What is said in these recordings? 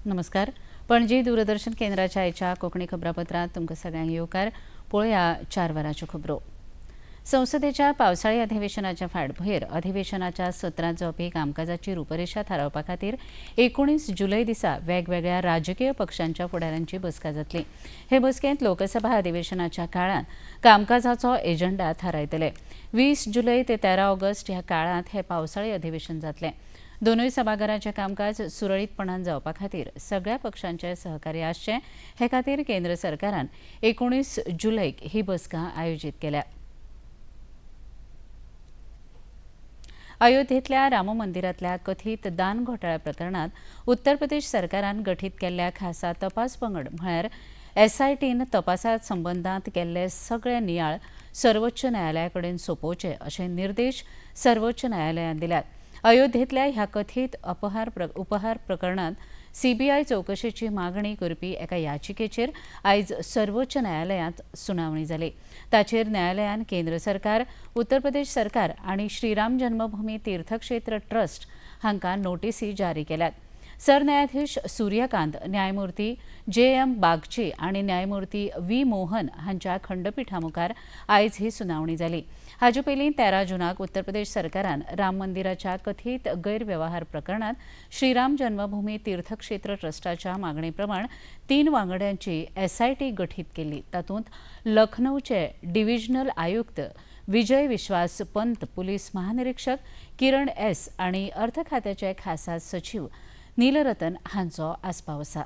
नमस्कार. पणजी दूरदर्शन केंद्राच्या आयच्या कोंकणी खबरापत्रांत तुमकां सगळ्यांक येवकार. पळोवया 4 वरांच्यो खबरो. संसदेच्या पावसाळी अधिवेशनाच्या फाटभुंयेर अधिवेशनाच्या सत्रांत जावपी कामकाजाची रुपरेशा थारावपा खातीर 19 जुलय दिसा वेगवेगळ्या राजकीय पक्षांच्या फुडाऱ्यांची बसका जातली. हे बसकेंत लोकसभा अधिवेशनाच्या काळांत कामकाजाचो एजंडा थारायतले. 20 जुलय ते 13 ऑगस्ट ह्या काळांत हे पावसाळी अधिवेशन जातलें. दोनूय सभाघराचें कामकाज सुरळीतपणान जावपा खातीर सगळ्या पक्षांचे सहकार्य आसचें हे खातीर केंद्र सरकारान 19 जुलयक ही बसका आयोजीत केल्या. अयोध्येतल्या राम मंदिरांतल्या कथीत दान घोटाळ्या प्रकरणात उत्तर प्रदेश सरकारान गठीत केल्ल्या खासा तपास पंगड म्हळ्यार एसआयटीन तपासा संबंदांत केल्ले सगळे नियाळ सर्वोच्च न्यायालया कडेन सोंपोवचे अशे निर्देश सर्वोच्च न्यायालयान दिल्यात. अयोध्येतल्या ह्या कथीत उपहार प्रकरणात सीबीआय चवकशेची मागणी करपी एका याचिकेचेर आयज सर्वोच्च न्यायालयांत सुनावणी जाली. ताचेर न्यायालयान केंद्र सरकार, उत्तर प्रदेश सरकार आनी श्रीराम जन्मभूमी तीर्थक्षेत्र ट्रस्ट हांकां नोटीसी जारी केल्यात. सरन्यायाधीश सूर्यकांत, न्यायमूर्ती जे एम बागची आनी न्यायमूर्ती व्ही मोहन हांच्या खंडपिठा मुखार आयज ही सुनावणी जाली. हाचे पयलीं 13 जुनाक उत्तर प्रदेश सरकारान राम मंदिराच्या कथीत गैरवेव्हार प्रकरणात श्रीराम जन्मभूमी तीर्थक्षेत्र ट्रस्टाच्या मागणे प्रमाण 3 वांगड्यांची एसआयटी गठीत केल्ली. तातूंत लखनौचे डिव्हिजनल आयुक्त विजय विश्वास पंत, पुलीस महानिरीक्षक किरण एस आनी अर्थ खात्याचे खासा सचीव नीलरतन हांचो आस्पाव आसा.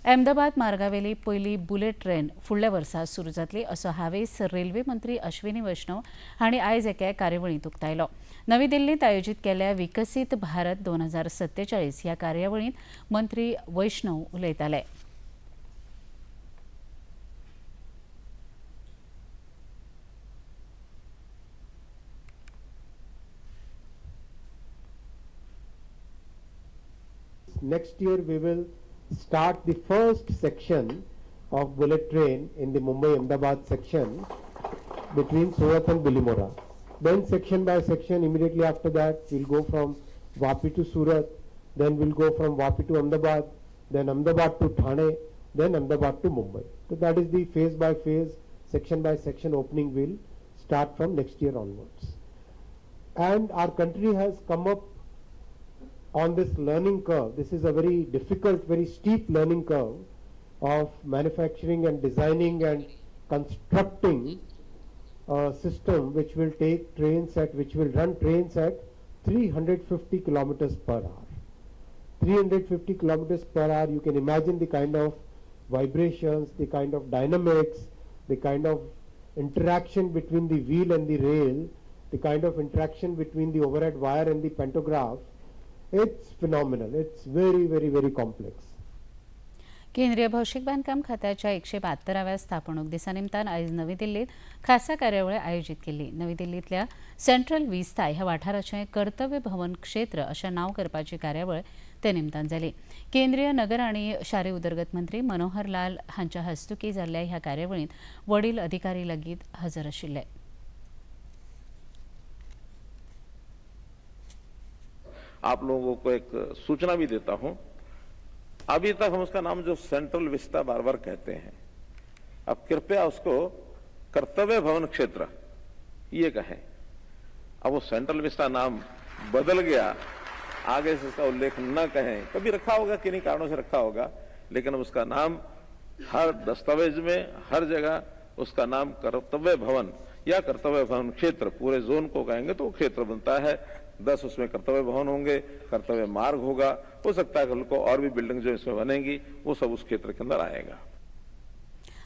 अहमदाबाद मार्गावेली पयली बुलेट ट्रेन फुडल्या वर्सा सुरू जातली असो हावेस रेल्वे मंत्री अश्विनी वैष्णव हांणी आयज एके कार्यावळींत उक्तायलो. नवी दिल्लींत आयोजीत केल्ल्या विकसीत भारत 2047 ह्या कार्यावळींत मंत्री वैष्णव उलयताले. Next year we will start the first section of bullet train in the Mumbai-Ahmedabad section between Surat and Bilimora. Then section by section, immediately after that we'll go from Vapi to Surat, then we'll go from Vapi to Ahmedabad, then Ahmedabad to Thane, then Ahmedabad to Mumbai. So that is the phase by phase, section by section opening will start from next year onwards. And our country has come up on this learning curve. This is a very difficult, very steep learning curve of manufacturing and designing and constructing a system which will take trains at, which will run trains at 350 kilometers per hour. 350 kilometers per hour, you can imagine the kind of vibrations, the kind of dynamics, the kind of interaction between the wheel and the rail, the kind of interaction between the overhead wire and the pantograph. It's phenomenal. It's very, very, very complex. केंद्रीय भौशीक बांदकाम खात्याच्या 172व्या स्थापणूक दिसा निमतान आयज नवी दिल्लीत खासा कार्यावळ आयोजीत केल्ली. नवी दिल्लींतल्या सेंट्रल विस्ता ह्या वाठाराचें कर्तव्य भवन क्षेत्र अशें नांव करपाची कार्यावळ ते निमतान जाली. केंद्रीय नगर आनी शारी उदरगत मंत्री मनोहर लाल हांच्या हस्तुकीं जाल्ल्या ह्या कार्यावळींत वडील अधिकारी लेगीत हजर आशिल्ले. आप लोगों को एक सूचना भी देता हूं, अभी तक हम उसका नाम जो सेंट्रल विस्ता बार बार कहते हैं, अब कृपया उसको कर्तव्य भवन क्षेत्र ये कहें. अब वो सेंट्रल विस्ता नाम बदल गया, आगे से उसका उल्लेख न कहें. कभी रखा होगा, किन्हीं कारणों से रखा होगा, लेकिन अब उसका नाम हर दस्तावेज में हर जगह उसका नाम कर्तव्य भवन या कर्तव्य भवन क्षेत्र, पूरे जोन को कहेंगे तो क्षेत्र बनता है. 10 उसमें कर्तव्य भवन होंगे, कर्तव्य मार्ग होगा, हो सकता है कल को और भी बिल्डिंग जो इसमें बनेंगी वो सब उस क्षेत्र के अंदर आएगा.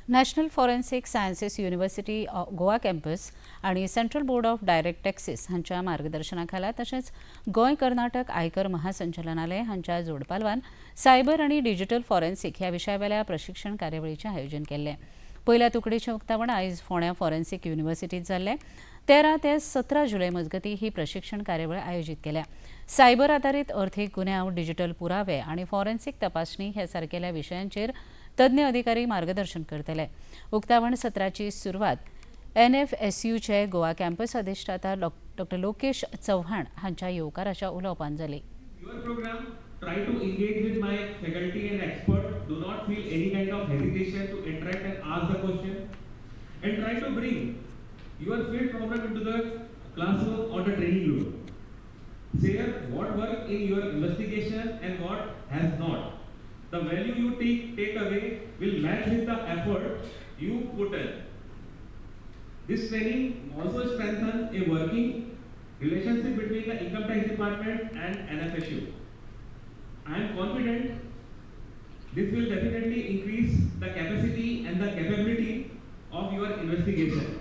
National forensic sciences university Goa campus आणि central board of direct taxes हांच्या मार्गदर्शनाखाला तशेंच गोंय कर्नाटक आयकर महासंचालनालय हांच्या जोडपालवान सायबर आणि डिजिटल फॉरेन्सिक ह्या विशयावेल्या प्रशिक्षण कार्यावळीचें आयोजन केल्लें. पयल्या तुकडीचें उक्तावण आयज फोंड्या फॉरेन्सिक युनिव्हर्सिटींत जाल्लें. 13 ते 17 जुलय मजगतीं ही प्रशिक्षण कार्यावळ आयोजीत केल्या. सायबर आदारीत अर्थीक गुन्यांव, डिजिटल पुरावे आनी फॉरेन्सिक तपासणी ह्या सारकेल्या विशयांचेर तज्ञ अधिकारी मार्गदर्शन करतले. उक्तावण सत्राची सुरवात एनएफएसयूचे गोवा कॅम्पस अधिष्ठाता डॉक्टर लोकेश चव्हाण हांच्या येवकाराच्या उलोवपान जाली. Your program Try to engage with my faculty and expert. Do not feel any kind of hesitation to interact and ask the question. And try to bring your field problem into the classroom or the training room. Share what worked in your investigation and what has not. The value you take away will match with the effort you put in. This training also strengthens a working relationship between the Income Tax Department and NFSU. I am confident this will definitely increase the capacity and the capability of your investigation.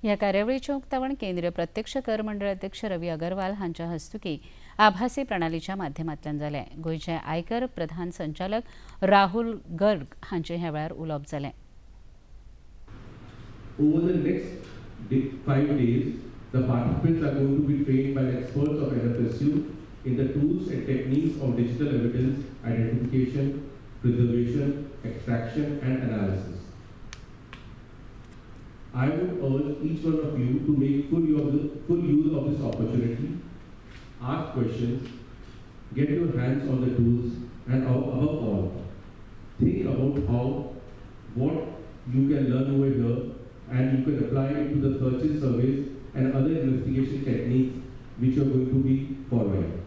ह्या कार्यावळीचें उक्तावण केंद्रीय प्रत्यक्ष कर मंडळ अध्यक्ष रवी अगरवाल हांच्या हस्तुकी आभासी प्रणालीच्या माध्यमांतल्यान जालें. गोंयचे आयकर प्रधान संचालक राहुल गर्ग हांचें ह्या वेळार उलोवप जालें. Over the next 5 days, the participants are going to be trained by the experts of NFSU in the tools and techniques of digital evidence identification, preservation, extraction, and analysis. I would urge each one of you to make full use of this opportunity, ask questions, get your hands on the tools, and above all, think about what you can learn over here and you can apply it to the searches, surveys, and other investigation techniques which you are going to be following.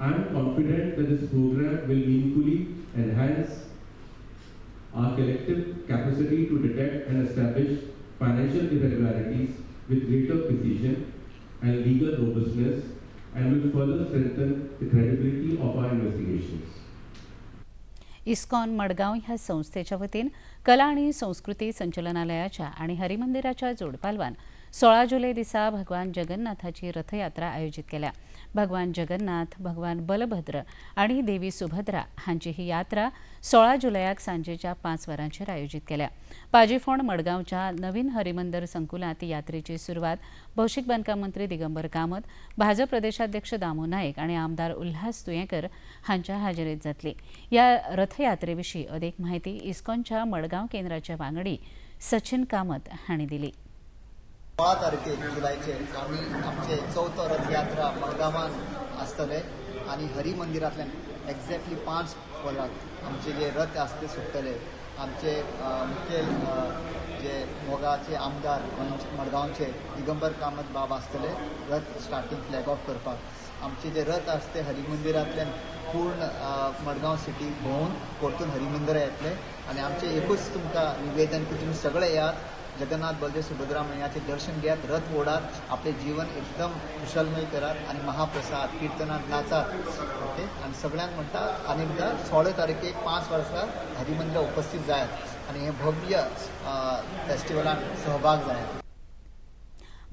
I am confident that this program will meaningfully enhance our collective capacity to detect and establish financial irregularities with greater precision and legal robustness and will further strengthen the credibility of our investigations. ISKCON Madgaon ह्या संस्थेच्या वतीन कला आणि संस्कृती संचलनालयाच्या आणि हरिमंदिराच्या जोडपालवान 16 जुलै दिसा भगवान जगन्नाथाची रथयात्रा आयोजीत केल्या. भगवान जगन्नाथ, भगवान बलभद्र आणि देवी सुभद्रा हांची ही यात्रा 16 जुलयाक सांजेच्या 5 वरांचेर आयोजीत केल्या. पाजीफोंड मडगांवच्या नवीन हरिमंदर संकुलांत यात्रेची सुरवात भौशीक बांदकाम मंत्री दिगंबर कामत, भाजप प्रदेशाध्यक्ष दामू नायक आणि आमदार उल्हास तुयेंकर हांच्या हाजेरीत जातली. या रथयात्रेविशीं अदीक म्हायती इस्कॉनच्या मडगांव केंद्राचे वांगडी सचिन कामत हांणी दिली. 16 तारखेक जुलयचे आमी आमचे चवथो रथयात्रा मडगांवान आसतले आनी हरी मंदिरांतल्यान एक्झॅक्टली 5 वरांक आमचे जे रथ आसते सुट्टले. आमचे मुखेल जे मोगाचे आमदार मडगांवचे दिगंबर कामत बाब आसतले रथ स्टार्टींग फ्लॅग ऑफ करपाक. आमचे जे रथ आसते ते हरी मंदिरांतल्यान पूर्ण मडगांव सिटी भोंवून परतून हरी मंदिरां येतले. आनी आमचें एकूच तुमकां निवेदन की तुमी सगळे येयात, जगन्नाथ बलदेव सुभद्रा मैयाचें दर्शन घेयात, रथ ओडात, आपलें जीवन एकदम कुशलमय करात आनी महाप्रसाद किर्तनात नाचात. ओके, आनी सगळ्यांक म्हणटा आनी एकदां 16 तारखेक 5 वर्सां हरिमंदिरा उपस्थित जायात आनी हे भव्य फेस्टिवलान सहभाग जायात.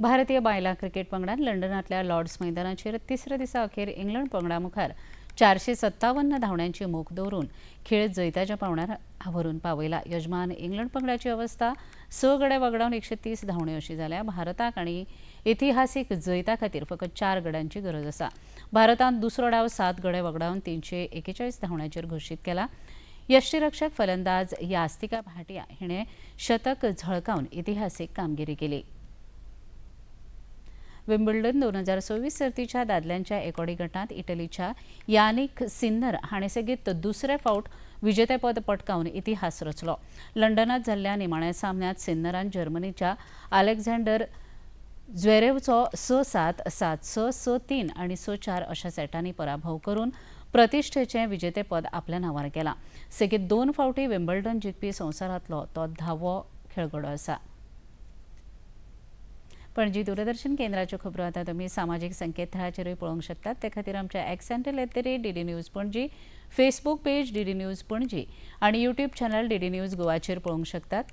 भारतीय बायलां क्रिकेट पंगडान लंडनांतल्या लॉर्ड्स मैदानाचेर तिसऱ्या दिसा अखेर इंग्लंड पंगडा मुखार 457 धांवड्यांची मोख दवरून खेळ जैताच्या पावण्यार व्हरून पावयला. यजमान इंग्लंड पंगडाची अवस्था 6 गडे वगडावन 130 धांवण्यो अशी जाल्या. भारताक आनी इतिहासीक जैता खातीर फकत 4 गड्यांची गरज आसा. भारतान दुसरो डाव 7 गडे वगडावन 341 धांवड्यांचेर घोशीत केला. यष्टीरक्षक फलंदाज यास्तिका भाटिया हिणें शतक झळकावन इतिहासीक कामगिरी केली. विम्बल्डन 2026 सर्तीच्या दादल्यांच्या एकोडी गटांत इटलीच्या यानिक सिन्नर हाणें सेगीत दुसरे फावट विजेतेपद पटकावन इतिहास रचलो. लंडनात जाल्ल्या निमाण्या सामन्यांत सिन्नरान जर्मनीच्या अलेक्झांडर ज्वेरेवचो 6-7, 7-6, 6-3 आनी 6-4 अशा सेटांनी पराभव करून प्रतिश्ठेचें विजेतेपद आपल्या नांवार केलां. सेगीत दोन फावटी विम्बल्डन जिखपी संवसारांतलो तो 10वो खेळगडो आसा. पणजी दूरदर्शन केंद्राच्यो खबरो आतां तुमी सामाजीक संकेतथळाचेरूय पळोवंक शकतात. ते खातीर आमच्या X handle @DDNews Panaji, Facebook page DD News Panaji आनी युट्यूब चॅनल डीडी न्यूज गोवाचेर पळोवंक शकतात.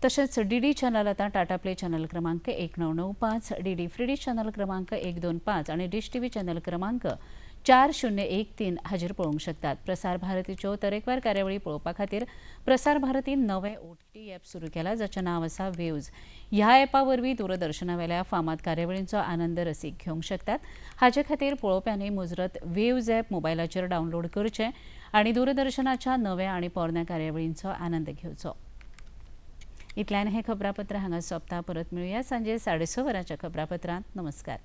तशेंच डीडी चॅनल आतां टाटा प्ले चॅनल क्रमांक 1995, डीडी फ्री डिश चॅनल क्रमांक 125 आनी डिश टीव्ही चॅनल क्रमांक 4013 हाजेर पळोवंक शकतात. प्रसार भारतीच्यो तरेकवार कार्यावळी पळोवपा खातीर प्रसार भारतीन नवें ओटीटी ॲप सुरू केला, जाचें नांव आसा वेव्ज. ह्या ॲपा वरवीं दूरदर्शना फामाद कार्यावळींचो आनंद रसीक घेवंक शकतात. हाचे खातीर पळोवप्यांनी मुजरत वेव्ज ॲप मोबायलाचेर डावनलोड करचें आनी दूरदर्शनाच्या नव्या आनी पोरण्या कार्यावळींचो आनंद घेवचो. इतल्यान हें खबरापत्र हांगा सोंपता. परत मेळुया सांजे 6:30 वरांच्या खबरापत्रांत. नमस्कार.